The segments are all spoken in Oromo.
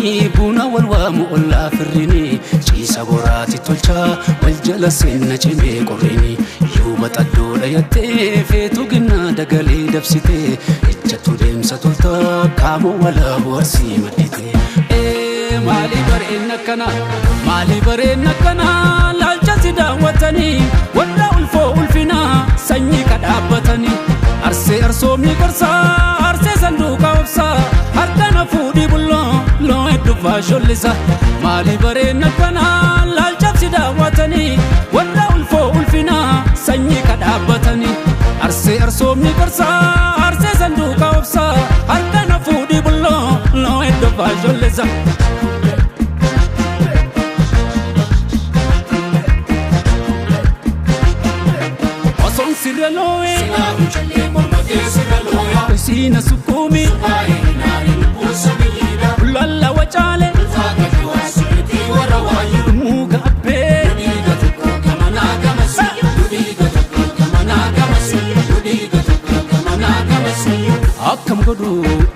Dhiisanii buna wal waamu ollaa firrini ciisa boraati tolchaa wal jala seenna cimee qorrini yuuba xaddoodha yattee feetu ginnaa dagalee dabsitee ejjattu deemsa toltaa qaama walaabu arsii maddite. Maali bareen akkana maali bareen akkana laalcha si daawwatanii warra ulfoo ulfinaa sanyii kadhaabbatanii arsee arsoomni qorsaa arsee sanduuqa obsaa harkana fuudhii bulloo loo hedduu faashollisa maali bareen akkana laalcha si daawwatanii warra ulfoo ulfinaa sanyii kadhaabbatanii arsee arsoomni qorsaa arsee sanduuqa obsaa harkana fuudhii bulloo loo hedduu faashollisa. Osoon sirra loo'ee Silaa morma keessa looya. Isiina sukkuumi Baay'ee naani lubbuun biyyiidha. Lalla wacaale Ulfaata jiwaa suutii warra waayu. Muka abbee Dhiiga tokko gamanaa gamasi. Dhiiga tokko gamanaa gamasi. Dhiiga tokko gamanaa gamasi. Akkam godhu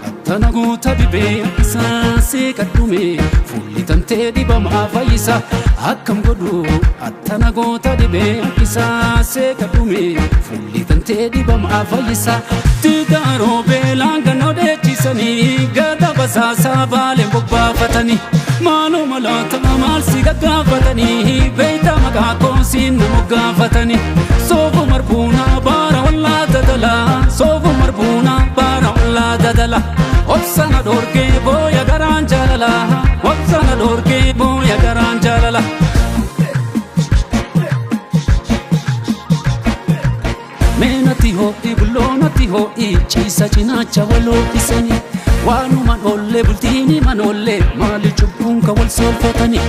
attana guuta dibee isaa seeqadhume fuulli tantee dibamaa fayyisa. Akkam godhu attana goota dibee isaa seeqadhume fuulli tantee dibamaa fayyisa. Tigaaroo beelaan gannoo dheechisanii gada basaasaa baaleen bobbaafatanii maaloo maloota maal si gaggaafatanii beeyta maqaa koosiin na moggaafatanii soofu marbuunaa baara wallaa dadalaa soofu marbuunaa baara wallaa dadala obsana dhoorgee booya garaan jaalala obsana dhoorgee booya garaan jaalala. Meenati ho'i bulloonatti ho'i ciisa cinaacha waloo dhisanii waanuman oollee bultiini manoollee maali cubbuun ka wal soolfatanii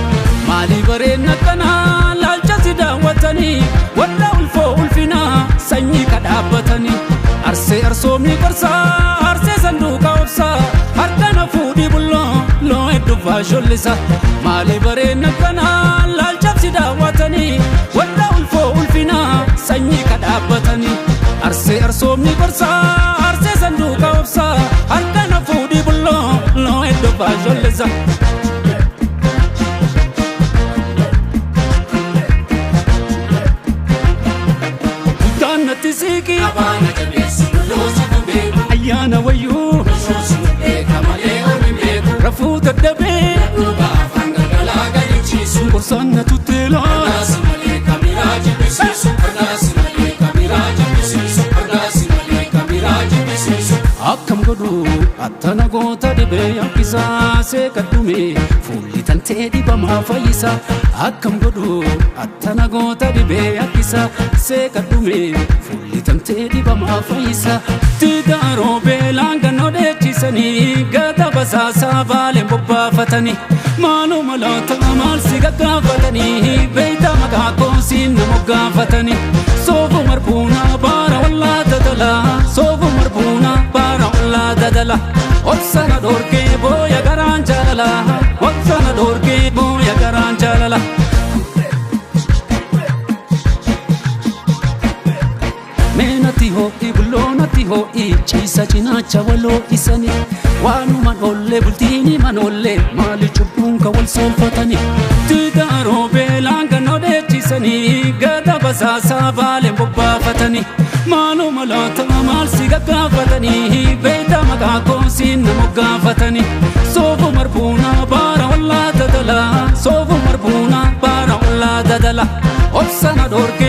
maali bareen akkanaa laalcha si daawwatanii warra ulfoo ulfinaa sanyii kadhaabbatanii arsee arsoomni qorsaa arsee sanduuqa obsaa harkana fuudhii bulloo loo hedduu faashollisa maali bareen akkanaa laalcha si daawwatanii warra ulfoo ulfinaa sanyii kadhaabbatanii arsee arsoomni qorsaa arsee sanduuqa obsaa harkana fuudhii bulloo loo hedduu faashollisa. Guddaan natti siiqii Abaana jabeessi loloosi nu beeku. Ayyaana wayyuu Loloosi nu beeka malee ormi beeku. Rafuu dadhabee Duuba afaan galgalaa gadi ciisu. Qorsaan na tutteelaa Kanaas malee kamiraa jibbisiisu. Kanaas malee kamiraa jibbisiisu. Kanaas malee kamiraa jibbisiisu. Akkam godhu attana goota dhibee yakkisaa seeqadhume fuulli tantee dibamaa fayyisa. Akkam godhu attana goota dhibee yakkisaa seeqadhume fuulli tantee dibamaa fayyisa. Tigaaroo beelaan gannoo dheechisanii gata basaasaa baaleen bobbaafatanii maaloo maloota maal si gaggaafatanii beeyta maqaa koosiin na moggaafatanii soofu marbuunaa baara wallaa dadalaa soofu marbuunaa baara wallaa dadala obsana dhoorgee booya garaan jaalala obsana dhoorgee booya garaan jaalala. Meenati ho'i bulloonatti ho'i ciisa cinaacha waloo isanii waanuman oollee bultiini manoollee maali cubbuun ka wal soolfatanii tigaaroo beelaan gannoo dheechisanii gada basaasaa baaleen bobbaafatanii maaloo maloota maal si gaggaafatanii beeyta maqaa koosiin na moggaafatanii soofu marbuunaa baara wallaa dadalaa soofu marbuunaa baara wallaa dadala obsana dhoorgee.